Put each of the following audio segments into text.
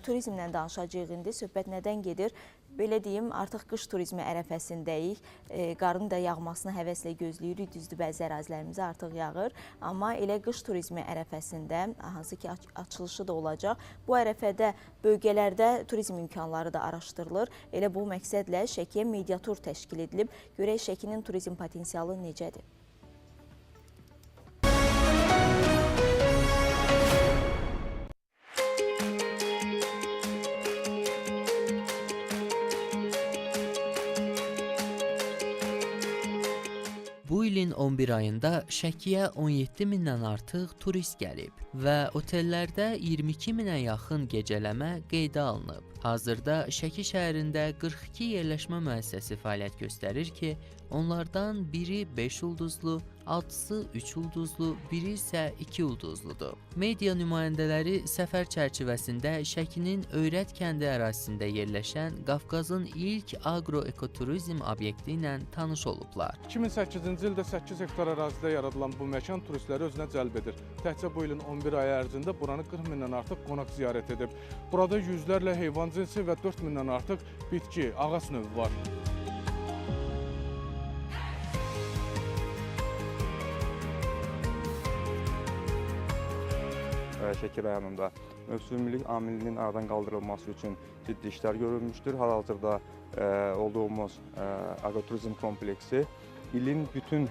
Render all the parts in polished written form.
Turizmdən danışacağıq indi. Söhbət nədən gedir? Belə deyim, artıq qış turizmi ərəfəsindəyik. Qarın da yağmasını həvəslə gözləyirik. Düzdür, bəzi ərazilərimizə artıq yağır. Amma elə qış turizmi ərəfəsində, hansı ki açılışı da olacaq, bu ərəfədə bölgələrdə turizm imkanları da araşdırılır. Elə bu məqsədlə Şəkiyə mediatur təşkil edilib. Görək Şəkinin turizm potensialı necədir? Bu ilin 11 ayında Şəkiyə 17 mindən artıq turist gəlib və otellərdə 22 minə yaxın gecələmə qeydə alınıb. Hazırda Şəki şəhərində 42 yerləşmə müəssisəsi fəaliyyət göstərir ki, onlardan biri 5 ulduzlu, 6-sı 3 ulduzlu, biri isə 2 ulduzludur. Media nümayəndələri səfər çərçivəsində Şəkinin Öyrət kəndi ərazisində yerləşən Qafqazın ilk aqroekoturizm obyekti ilə tanış olublar. 2008-ci ildə 8 hektar ərazidə yaradılan bu məkan turistləri özünə cəlb edir. Təkcə bu ilin 11 ayı ərzində buranı 40 mindən artıq qonaq ziyarət edib. Burada yüzlərlə heyvan cinsi və 4 mindən artıq bitki, ağac növü var. Şəki rayonunda mövsümilik amilinin aradan qaldırılması üçün ciddi işlər görülmüşdür. Hal-hazırda olduğumuz aqroturizm kompleksi ilin bütün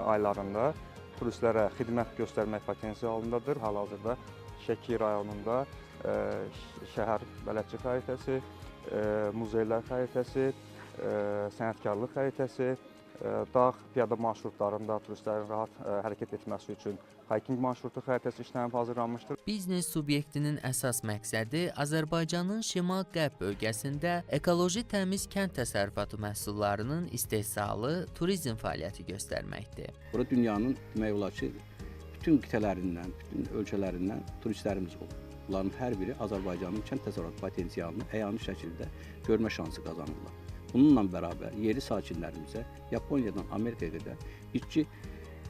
aylarında turistlərə xidmət göstərmək potensialındadır. Hal-hazırda Şəki rayonunda şəhər bələdçi xəritəsi, muzeylər xəritəsi, sənətkarlıq xəritəsi, dağ piyada marşrutlarında turistlərin rahat hərəkət etməsi üçün hiking marşrutu xəritəsi işlənib hazırlanmışdır. Biznes subyektinin əsas məqsədi Azərbaycanın şimal-qərb bölgəsində ekoloji təmiz kənd təsərrüfatı məhsullarının istehsalı, turizm fəaliyyəti göstərməkdir. Bura dünyanın demək olar ki, bütün qitələrindən, bütün ölkələrindən turistlərimiz olur. Bunların hər biri Azərbaycanın kənd təsərrüfatı potensialını əyani şəkildə görmə şansı qazanırlar. Bununla bərabər yerli sakinlərimizə Yaponiyadan Amerikaya qədər bitki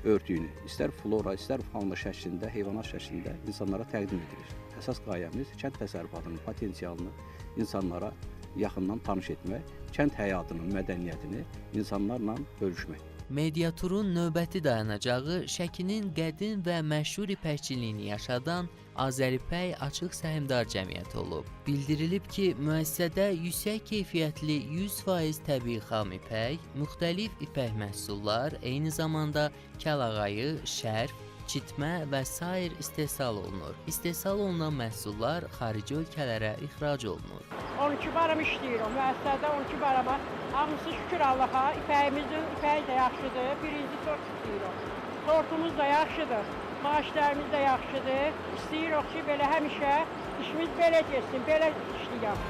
örtüyünü, istər flora, istər fauna şəklində, heyvanat şəklində insanlara təqdim edilir. Əsas qayəmiz kənd təsərrüfatının potensialını insanlara yaxından tanış etmək, kənd həyatının mədəniyyətini insanlarla bölüşmək. Mediaturun növbəti dayanacağı Şəkinin qədim və məşhur ipəkçiliyini yaşadan Azəripək Açıq Səhmdar Cəmiyyəti olub. Bildirilib ki, müəssisədə yüksək keyfiyyətli 100% təbii xam ipək, müxtəlif ipək məhsullar, eyni zamanda kəlağayı, şərf, çitmə və sair istehsal olunur. İstehsal olunan məhsullar xarici ölkələrə ixrac olunur. 12 baram işləyirəm, müəssisədə 12 barama. Hamısı şükür Allaha, ipəyimizin ipəyi də yaxşıdır, birinci sort işləyirik. Sortumuz da yaxşıdır, maaşlarımız da yaxşıdır. İstəyirik ki, belə həmişə işimiz belə getsin, belə işləyək.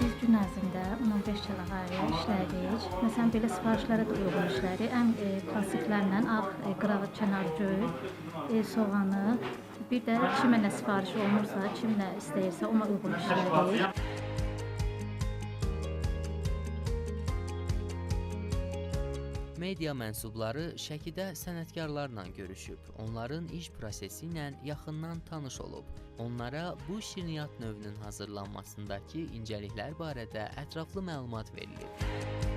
Biz gün ərzində 15 kəlağayı işlədik. Məsələn, belə sifarişlərə də uyğun işlədik. Ən klassiklərlə ağ, qırağı, kənar göy, soğanı, bir də kimə nə sifariş olunursa, kim nə istəyirsə ona uyğun işlədik. Media mənsubları Şəkidə sənətkarlarla görüşüb, onların iş prosesi ilə yaxından tanış olub. Onlara bu şirniyyat növünün hazırlanmasındakı incəliklər barədə ətraflı məlumat verilib.